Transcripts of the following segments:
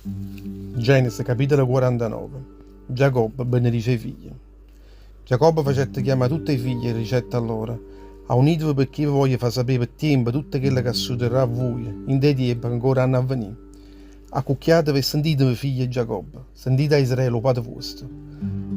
Genesi capitolo 49 Giacobbe benedice 'e figlie. Giacobbe facette chiamà tutt' 'e figlie e dicette a loro, Auniteve pecché ve voglio fà sapé pe tiempo tutto chello ca succederrà a vuje dint' 'e tiempe ca ancora hanno a venì. Accucchiateve e sentiteme figlie 'e Giacobbe, sentite a Israele 'o pate vuosto.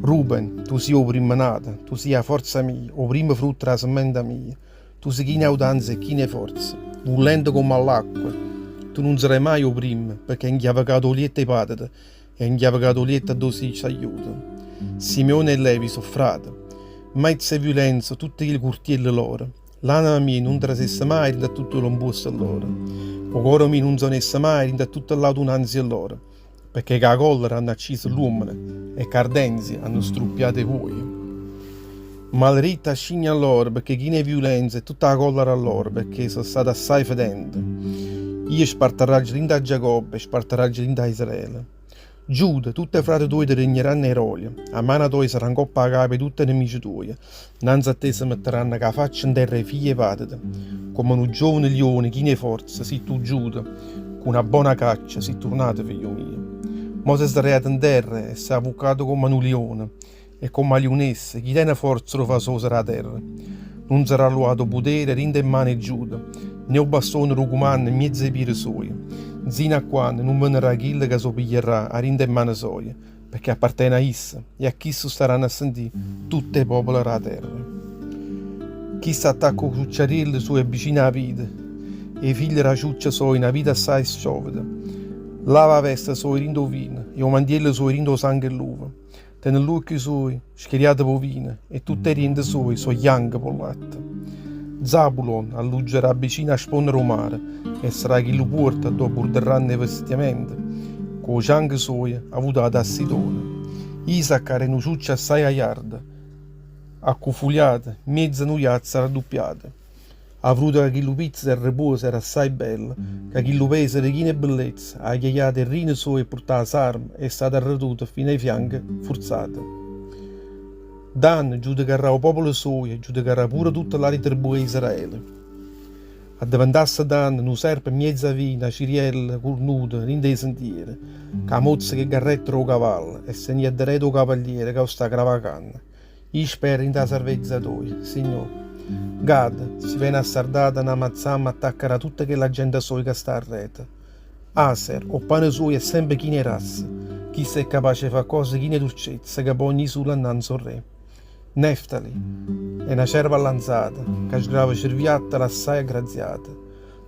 Ruben, tu sì 'o primmo nato, tu sì 'a forza mia, 'o primmo frutto d' 'a semmenta mia, Tu si' chino 'e audanza e chino 'e forza, vullente comm' 'a ll'acqua. Tu nun sarai maje 'o primmo, pecché hê 'nchiavecato 'o lietto 'e pàtete e hê 'nchiavecato 'o lietto addò si' sagliuto. Simeone e Levi so' frate. Mmiez' 'e viulenza tutte chilli curtielle loro. L'anema mia nun trasesse maje dint' a tutto lo 'mpuosto loro. 'O core mio nun s'aunesse maje dint' a tutte ll'audunanzie loro. Pecché cu 'a collera hanno acciso ll'uommene e cu 'ardenzia hanno struppiato 'e vuoje. Maleritta 'a scigna lloro pecché china 'e viulenza e tutta 'a collera lloro pecché so' state assaje fetente. Io spartarraggio dinto a Giacobbe e spartarraggio dinto a Israele. Giuda, tutt' 'e frate tuoje te regneranno 'e roglio, 'a mana toja sarrà 'ncopp' 'a capa 'e tutt' 'e nemice tuoje, 'nnanze a te se metteranno cu 'a faccia 'nterra 'e figlie 'e pàtete. Comme nu giovane lione chino 'e forza, si' tu, Giuda, cu na bona caccia si' turnato, figlio mio. Mo s'è sdraiato 'nterra e s'è avvuccato comm'a nu lione e comm'a liunessa, chi tene forza d' 'o fa sosere 'a terra. Nun sarrà luato 'o putere dint' 'e mmane 'e Giuda, né 'o bastone d' 'o cumanno 'mmiez' 'e piere suoje, 'nzino a quanno nun venerrà chillo ca s' 'o pigliarrà 'a dint' 'e mmane soje, pecché appartene a isso, e a chisto staranno a sentì tutt' 'e popole d' 'a terra. Chisto attacca 'o ciucciariello suojo vicino 'a vita, e 'e figlie d' 'a ciuccia soja na vita assaje sciòveta. Lava 'a vesta soja dint' 'o vino e 'o mantiello suojo dint' 'o sango 'e ll'uva. Tene ll'uocchie suoje scheriate p' 'o vino e tutt' 'e diente suoje so' janche p' 'o latte. Zabulon alluggerà vicino 'a sponna d' 'o mare e sarà chillu puorto addò abburdarranno 'e bestiamente, cu 'o cianco suojo avutato a Sidone. Isacar è nu ciuccio assaje ajardo, accufuliato, 'mmiez'a nu jazzo radduppiato. 'A vruta ca chillu pizzo 'e repuoso era assaje bella, ca chillu peso era chino 'e bellezza, ha chiajato 'e rine soje e purtà 'a sarma e è stata arretuta fino a 'e fianche furzate. Dan giudecarrà 'o popolo suojo e giudecarrà pure tutte ll'ate tribù 'e Israele. Addeventasse Dan nu serpe 'mmiez'a 'a via, na ciriella curnuta dint' 'e sentiere, ca mozzeca 'e garrette d' 'o cavallo e se ne jette arreto 'o cavaliere ca 'o sta cravacanno. I' spero 'int' 'a sarvezza toja, Signò. Gad, si vene assardata na mazzamma attaccarà tutta chella genta soja ca sta arreto. Aser, 'o ppane suojo è sempe chino 'e rasse, chisto è capace 'e fà cose chine 'e durcezza ca ponno ì sulo annanze 'o rre. Neftali, è na cerva allanzata, ca sgrava cerviattole assaje aggraziate.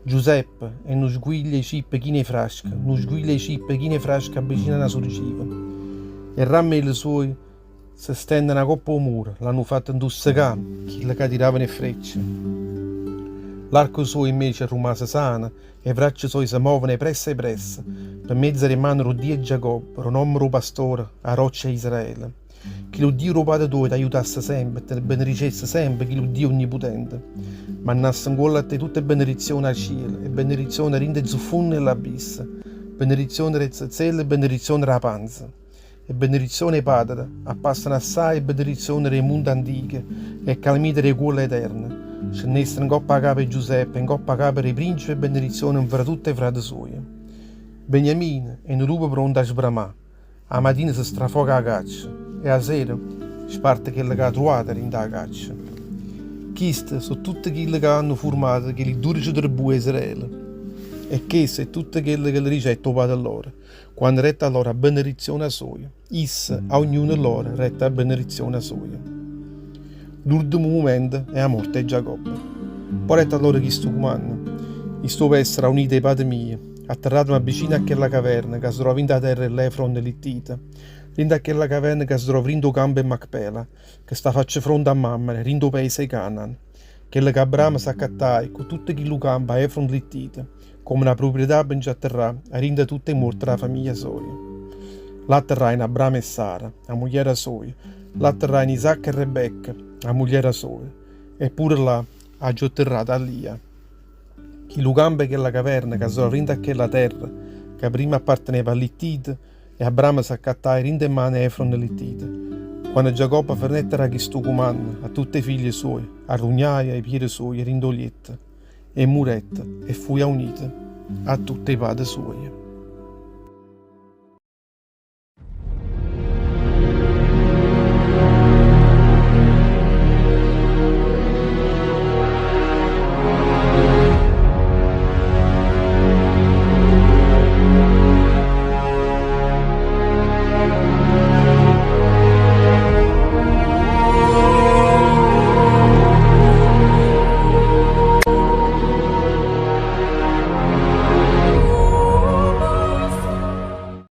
Giuseppe, è nu sguiglio 'e cippe chino 'e frasca, nu sguiglio 'e cippe chino 'e frasca vicino a na surgiva. E rammelle suoje Se stenneno 'a copp' 'o muro, l'hanno fatto 'ntussecà chille ca tiravano 'e ffrecce. L'arco suojo invece è rummaso sano, 'e vraccia soje se moveno 'e pressa 'e pressa, pe mezzo d' 'e mane d' 'o Dio 'e Giacobbe, d' 'o nomme d' 'o pastore, 'a roccia 'e Israele. Chillu Dio d' 'o pate tuojo t'aiutasse sempe e te benedicesse sempe chillu Dio onniputente. Mannasse 'ncuollo a te tutte 'e benedizione 'a cielo, 'e benedizione dint' 'e zuffunne 'e ll'abisso, benedizione d' 'e zezzelle e benedizione d' 'a panza. E benedizione 'e pàtete appassano assaje 'e benedizione d' 'e munte antiche e calamite d' 'e cuolle eterne. Scennessero 'ncopp' 'a capa 'e Giuseppe e 'ncopp' 'a capa d' 'e principe 'e benedizione 'nfra tutt' 'e frate suoje. Beniamino è nu lupo pronto a sbramà. 'A matina se strafoca 'a caccia e 'a sera sparte chello ca ha truvato dint' 'a caccia. Chiste so' tutte chille ca hanno furmato chelli dudece tribù 'e Israele. E chesto è tutto chello che le dicette 'o pate lloro. Quanno dette a lloro 'a benediziona soja, isso a ognuno 'e lloro dette 'a benediziona soja. L'urdemo mumento è 'a morte 'e Giacobbe. Po' dette a lloro chistu cumanno, I' sto pe' essere aunito a 'e pate mieje, atterrateme vicino a chella caverna ca se trova dint' 'a terra 'e l'Efron Littita, dint' a chella caverna ca se trova dint' 'o campo 'e Macpela, che sta faccefronte a Mamre, dint' 'o paese 'e Canaan, chella ca Abramo s'accattaje cu tutto chillu campo a Efron Littita, Comme na pruprietà pe nce atterrà arint' tutt' 'e muorte d' 'a famiglia soja. Là atterrajeno Abramo e Sara, 'a mugliera soja, là atterrajeno Isacco e Rebecca, 'a mugliera soja, e pure là aggio atterrato a Lia. Chillu campo 'e chella caverna ca se trova dint' a chella terra ca primma apparteneva a Littite e Abramo s'accattaje dint' 'e mmane 'e Efron Littite. Quanno Giacobbe fernette 'e dà chistu cumanno a tutt' 'e figlie suoje, arrugnaje 'e piede suoje dint' 'o lietto. E murette e fuje aunito a tutt' 'e pate suoje.